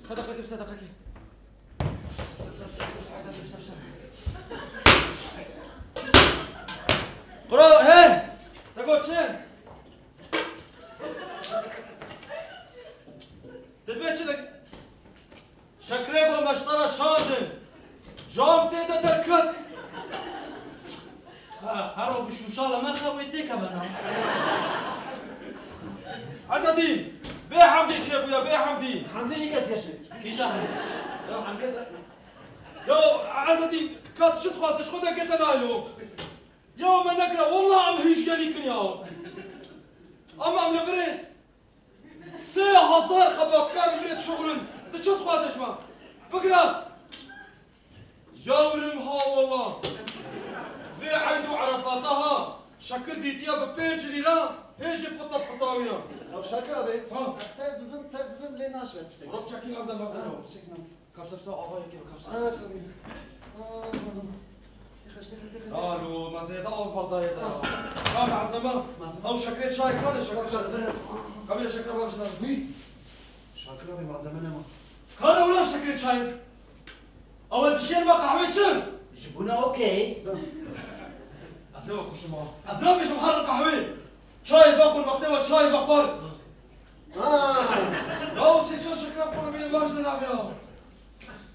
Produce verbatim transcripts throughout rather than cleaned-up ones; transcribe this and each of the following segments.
Qedeqekî bi sedaqekî. Qura, he! Te got çi? Te dibê çi de? Şekirê ku me ji te re şandin, cam tê de derket. Ha, her ro bi şûşala me re wê têkeve na. Ezedîn, bê Hemdî çêbûye, bê Hemdî. Hemdî jî ketiye şik. Kîja Hemdî? Ya Hemdî de. Ya Ezedîn, ka tu çi dixwazî, ji xwe de gete naylo. Ya me nekira, wallah em hîjyenîk in ya. Ama em li virê Sê hezar xebatkar li vir dişuxulin. Tu çi dixwaze ji me? Bigire! Yawrim ha wallah. Vê eyd û erefata ha. Şekir dîtiye bi pênc lîra, hê jî pita pitawiya. Ya Şakir abi, Ha. tev didin, tev didin lê naşve tiştek. Rok çekî hevde hevde Ha, ya. çek lan. Kapsa psa ava yekê bi kapsa. Ha, tabii. Aa, Alo, ma zêde av bardayê de. Ah. Ya malzeme, Malzeme. Ew şekrê çay kane şekir. Kar, kar, ver. Kabîle şekir bavşina. Hî. Şakir abi malzeme nema. Kane ulan şekrê çay. Ew dişên me qehwê çi? Ji bûna okey. Ez ê wekuşim ha. Ez nabêjim herin qehwê. Çay vexwin, wextê we çay vexwar. Ha. Ya o sê çar şekira xwe bêne baş ne navê ya.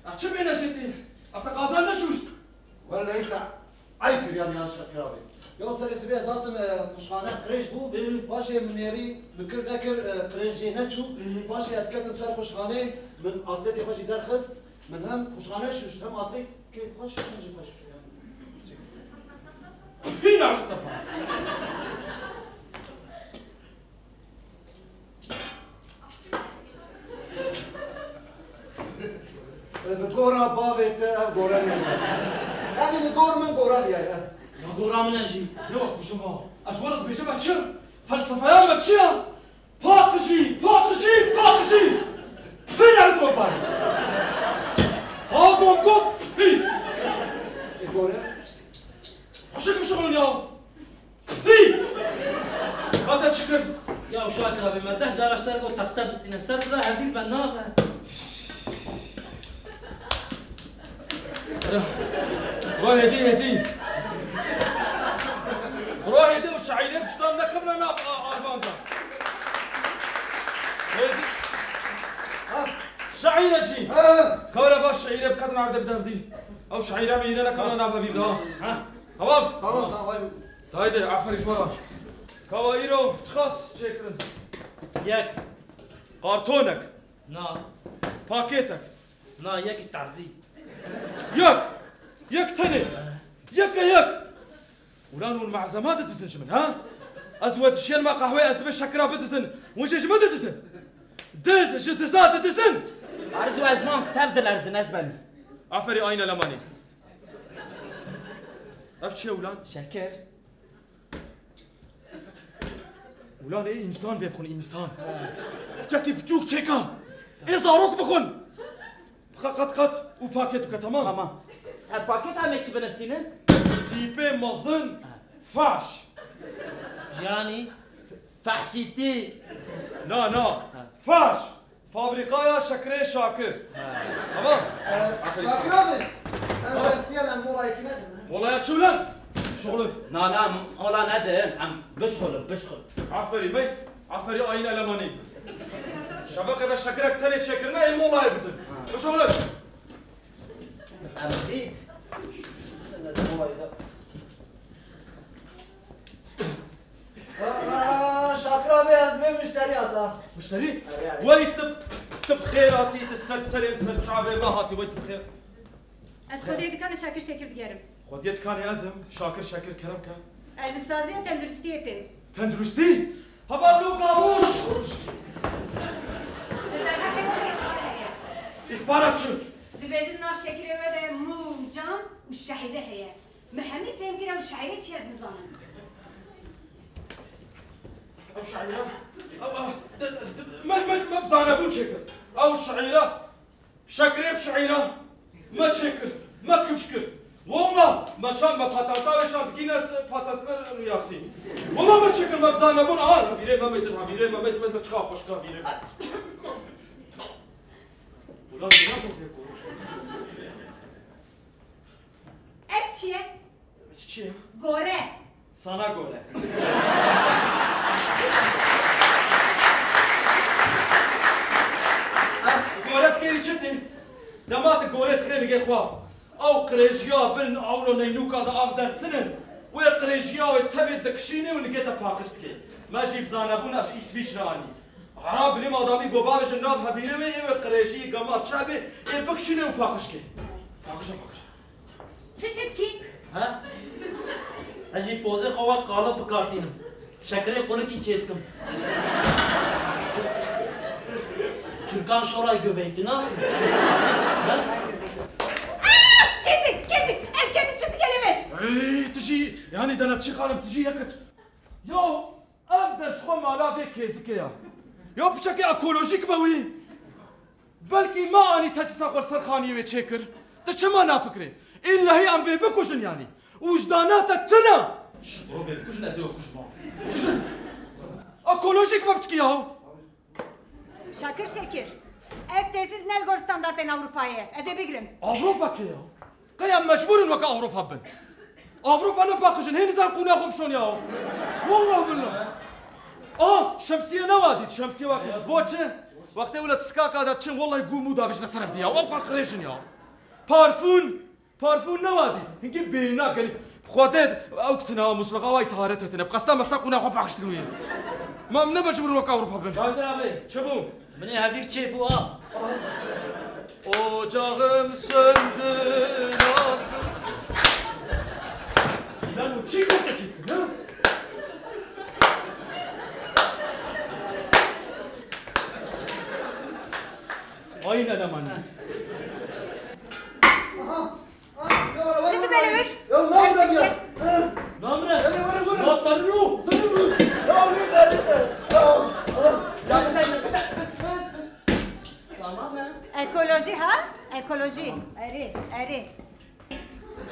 Ev çi bêne jêtê? Ev te qazan neşûşt? Wellehî te eyb kir yanî ya Şakir abi. Ya serê sibê ez hatim, e, quşxane qirêj bû. Ê. Paşê min nêrî, min kir nekir, e, qirêj jê neçû. Ê. Paşê ez ketim ser quşxanê, min atletê xwe jî derxist. Min hem quşxane şûşt, hem atletê xwe şûşt, hem jî xwe şûşt. Hîna te pa. Bi gora bavê te ev gore min e. Yanî li gor min gore viya ye. Ya gora min e jî. Sê wek bişim ha. Ez ji we re dibêjim ez çi? Felsefeya me çi ye? Paqijî, paqijî, paqijî. Pî ne li gor bari. Ha gom got pî. E gore. Xweşik bişixulin ya. Pî! Hate çi kir? Ya Şakir abi, me deh cara ji te re got texte bistîne. Ser bila hevî ve nabe. Ro hêdî hêdî. Ro hêdî û şaîrê piştan nekevne nav a-, avan de. Hêdî. Ha. Şaîre cî. Ha. Kare va şaîre biketin erde bi devdî. Ew şaîre mîre nekevne nav evîr de ha. Ha. Tamam. Tamam, tamam. Haydi, aferî ji we re. Kawa îro çiqas çêkirin? Yek. Kartonek. Na. Pakêtek. Na, yekî tazî. Yek. Yek tenê. Yek e yek. Ulan hûn malzema didizin ji min, ha? Ez we dişên me qehwê ez dibê şekira bidizin. Hûn jê ji min didizin. Diz ji diza didizin. Ardu ez mam tev dilerzin ez benî. Aferî Ayne Lemanî. Ev çi ye ulan? Şeker. Ulan ê însan vê bixwin, însan. Çekî biçûk çêka. Ê zarok bixwin. Bixe qat qat û paket bike, tamam? Tamam. Ser paket em ê çi binirsînin? Tîpê mezin, faş. Yanî? Fahşîtî. Na, na. Ha. Faş. Fabrîkaya şekirê Şakir. Ha. Tamam. Ee, Şakir abi, em Ha. destiyen em molayekî nedin, he? Molaya çi ulan? Bişuxulin. Na, na, mola nedin. Em bişuxulin, bişuxulin. Aferî Meys. Aferî Ayîn Elemanî. Şeveke de şekirek tenê çêkirine ê molayê bidin. Ha. Bişuxulin. Em dît. Sen de molayê de. Aa, Şakir abi, ez dibêm müşterî hata. Müşterî? Erê, erê. Wey tu, tu bi xêr hatî, tu ser serê min, ser çavê me hatî, wey tu bi xêr. Ez xwediyê dikanê Şakir Şekir digerim. Xwediyê dikanê ez im, Şakir Şekir, kerem ke. Ez ji saziya tenduristiyê têm. Tenduristî? Heval lo gamoş! Îxbara çi? Dibêjin nav şekirê we de mû, cam û şehîre heye. Me hemî fêm kir ew şaîrê çi ez nizanim. Ew şaîra, ew, ew, de, de, de, me, me, me bi zanebûn çêkir. Ew şaîra, şekirê bi şaîra me çêkir, me kifş kir. Walla, me şan, me patenta wê şan dikîne s-, patentler riyasî. Walla me çêkir, me bi zanebûn, aha, vîrê me mezin, ha, vîrê me mezin, me, me çiqa xweşka vîrê. Ev çi ye? Çi ye? Gore. Sana göre. Eh, gore bikêrî çi tê? Dema tu gore dixê ligê xwe. Ew qirêjiya bin ewro neynûka de av dertinin. Wê qirêjiya wê tevê dikişînê û ligê te paqij dikê. Me jî bi zanebûn ev ji Îsvîçre anî. Erab lê madamî go bavêjin nav hevîrê wê ê wê qirêjî gemar çebê ê bikişînê û paqij kê. Paqij e, paqij. Tu çi dikî? He? Ez jî pozê xwe wek qalib bikartînim. Şekerê qulikî çêdikim. Türkan şoray göbeği, tu ne yapıyorsun? He? Ah! Kesik, kesik! Ev kesik çi dike li vir? Ey, tu jî, yanî dene çi xalim, tu jî yek. Yo, Ev de ji xwe mala vê kêzikê ya. Ya piçekê ekolojîk be wî. Belkî me anî tesîsa xwe li ser xaniyê wê çêkir. Tu çima nafikirê? Îllahî em vê bikujin yanî. Wijdana te tune. Şş, bro vê bikujin ez ê we kujim ha. Kujin. Ekolojîk be piçkî ya. Şakir Şekir, ev tesîs ne li gor standartên Ewropayê ye. Ez ê bigrim. Ewropa kê ya? Qey em mecbûr in weke Ewropa bin? Ewropa ne paqij in, hê nizan qûna xwe bişon ya. Wallah billah. Ah, şemsiye newa dît, şemsiye wa kujî. Bo çi? Wextê wile tiskaka de çin, wallahi gû mû davêjine ser ev diya. Ew ka qirêj in ya. Parfûn, parfûn newa dît. Hingî bêhna gelî. Xwedê ew kitine, musluxa wa îtaharet etine. Bi qesta mesta qûna xwe paqij dikin wî. Ma em ne mecbûr in weke Ewropa bin. Şakir abi. Çi bû? Binê hevîr çê bû ha. Ocağım söndü nasıl? Lan o çî köfte çekti ha? Aynen aman. Aha. Çi dibe li wir? Ya ne olacak ya? Namre. Hadi vurun vurun. Nasıl? Tamam mı? Ekolojî ha? Ekolojî. Erê, erê.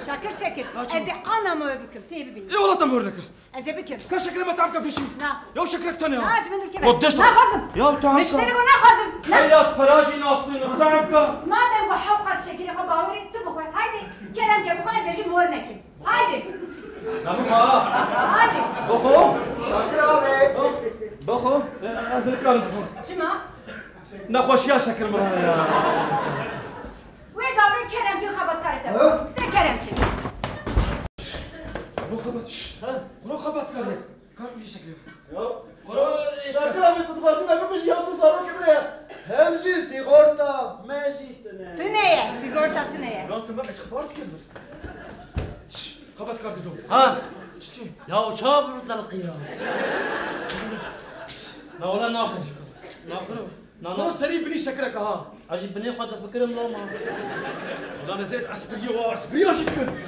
Şakir Şekir. Ha, çabuk. Ez ê ana me bikim. Tê bibînim. Ê wala te me hor nekir. Ez ê bikim. Ka şekirê me tam ka pêşî. Na. Ya şekirek tane ya. Na, ji min dûr keve. Xwe deş naxwazim. Ya tam ka. Müşterî xwe naxwazim. Na. Hey, ya sperajî nastû ne. Tam ka. Madem ku hewqas şekirê xwe bawerî, tu bixwe. Haydi, kerem ke bixwe, ez ê jî mor nekim. Haydi. Tamam ha. Haydi. Bixwe. Şakir abi. Bixwe. Ez nikarim bixwim. Çima? Nexweşiya şekir min heye ya. Wê gavê kerem kir xebatkarê te. Ha? Te kerem kir. Ro xebat, şş. Ha? Ro xebat kar. Kar bir şekil. Ya. Ro, şakir abi, tu dixwazî me bikujî ya, tu zarokê min e. Hem jî sîgorta me jî tune. Tune ye, sîgorta tune ye. Ya tu me ixbar dikir. Şş, xebat kar dido. Ha? Çi? Ya o çawa bi min zelqî ya? Na wala naxir. Naxir. Na, na. Bro, serî binî şekireke ha. Ez jî binê xwe difikirim loma. Ulan ez ê espriyê wa, espriya jî dikim.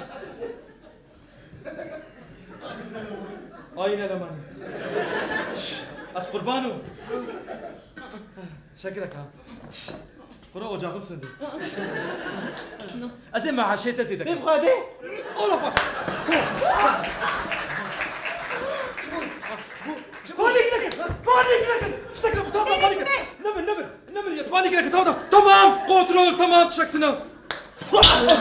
Aynen aman. Şş, ez qurban im. Şekirek ha. Şş, kuro ocağım söndü. Ez ê mehaşê te zêde kim. Bê xwedê. Ola xwe. Panik nekin. Panik nekin. Tiştek nekin. Tamam, tamam, panik nekin. Nebin, nebin. Nebin ya, panik nekin. Tamam, tamam. Tamam. Kontrol, tamam. Tiştek tine. Tamam, başla.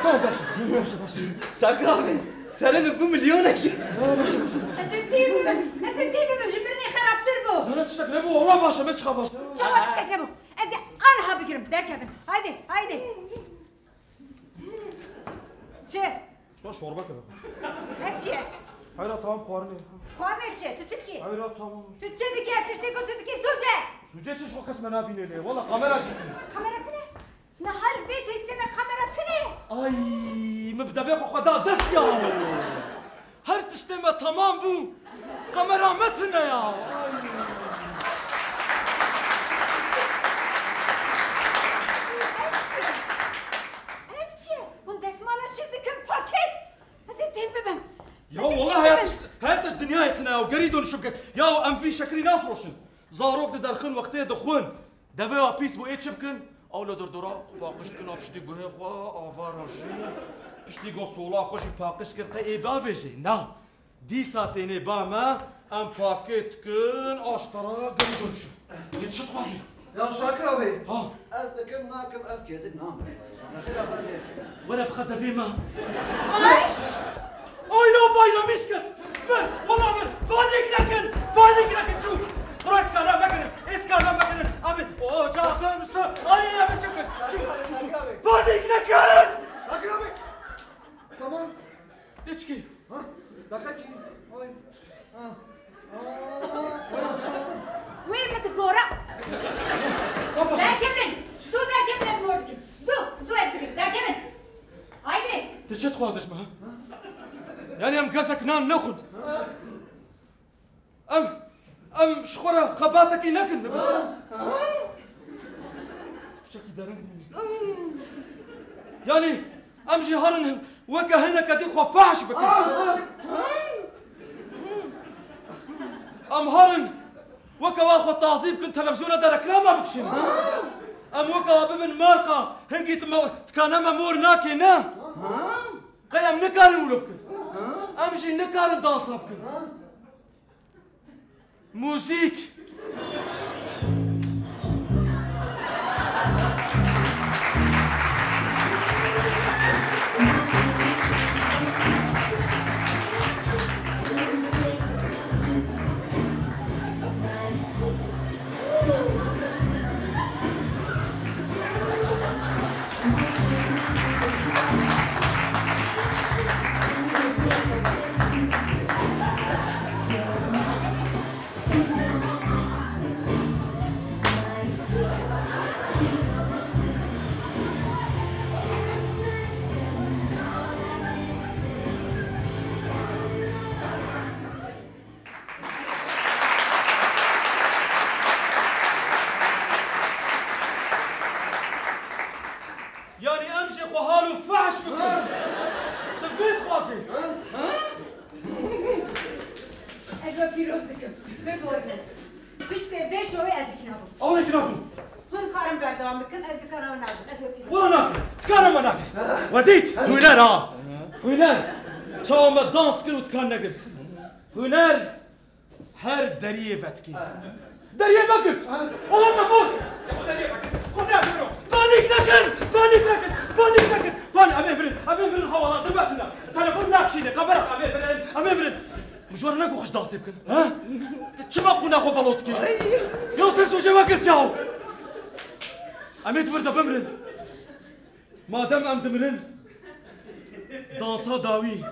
Başla, başla. Şakir abi, serê min bû milyonek. Tamam, başla, başla. Ez ê tê bibim. Ez ê tê bibim. Ji mirinê xerabtir bû. Nana, tiştek nebû. Ola başla. Me çiqa başla. Çawa tiştek nebû? Ez ê aniha bigirim. Derkevin. Haydi, haydi. Çi? Şuna şorba keve. Ev çi ye? Hayra tamam xwarinê. Xwarinê çi? Tu çi dikî? Hayra tamam. Tu çi dikî? Ev tiştê ku tu dikî sûc e. Sûcê çi, şo kes me nabîne lê. Wala kamera jî tune. Kamera tune? Niha li vê tesîsê de kamera tune? Ay, min bi devê xwe xwe da dest ya. Her tiştê me temam bû. Kamera me tune ya. Ay. Ev çi ye? Ev çi ye? Hûn desmala şir dikin paket. Ez ê têm bibim. Ya wala heyat, heyat ji dinyayê tune ya. Gerî donişim ke. Ya em vî şekirî nafroşin. Zarok diderxin wextê dixwin. Devê wa pîs bû, ê çi bikin? Ew li dordora xwe paqij dikin, a piştî guhê xwe, avara jî. Piştî go sola xwe jî paqij kir, qey ê bavêjê. Na. Dîsa tênê ba me, em pakêt dikin, aştara gerî donişim. Yê çi dixwazî? Ya Şakir abi. Ha. Ez dikim nakim ev kesik namire. Nexêr efendî. Were bixwe devê me. Ay! Ay la bayramîş ket. Mir, wala mir. Panik nekin. Panik nekin çû. Xira êtkana mekirin. Êtkana mekirin. Abi, ocaxim su. Ay, abi çekin. Çû, çû, çû. Panik nekin. Şakir abi. Tamam. Diçkî. Ha? Daqekî. Oy. Ha. Wê min digora. Derkevin. Zû derkevin, ez mor dikim. Zû, zû ez dikim. Derkevin. Haydi. Tu çi dixwazî ji me, ha? Yanî em kesek nan nexwin. Em, em ji xwe re xebatekî nekin, nibin. Piçekî dereng dimîne. Yanî em jî herin weke hineke dî xwe fehş bikin. Em herin weke wa xwe tazî bikin, televîzyona de reklama bikişînin. Em weke wa bibin marka, hingî dikane me mor nakê, ne? Qey em nikarin wilo bikin. Em jî nikarin dansa bikin. Muzîk. Yanî em jî xwe hal û fehş bikin. Tu vê dixwazî. Ez we pîroz dikim. Biborînin. Piştê vê şowê ez ê kî nabim. Ew ê kî nabim. Hûn karin berdewam bikin, ez dikana we nadim. Ez we pîroz. Wela nakim. Dikana me nakim. We dît. Huner ha. Huner. Çawa me dans kir û dikan negirt. Huner her deriyê vetkê. Deriyê vegirt. Oha me bor. Deriyê vegirt. Xwedê biro. Panik nekin. Panik nekin. Panik nekin. Panik. Em ê birin. Em ê birin hawala. Dirbetine. Telefon nakişîne. Kamera. Em ê birin. Em ê birin. Min ji we re negot xweş dansê bikin. He? Tu çima qûna xwe balo dikî? Ya ser sojê vegirt ya. Em ê di vir de bimrin. Madem em dimirin, dansa dawî.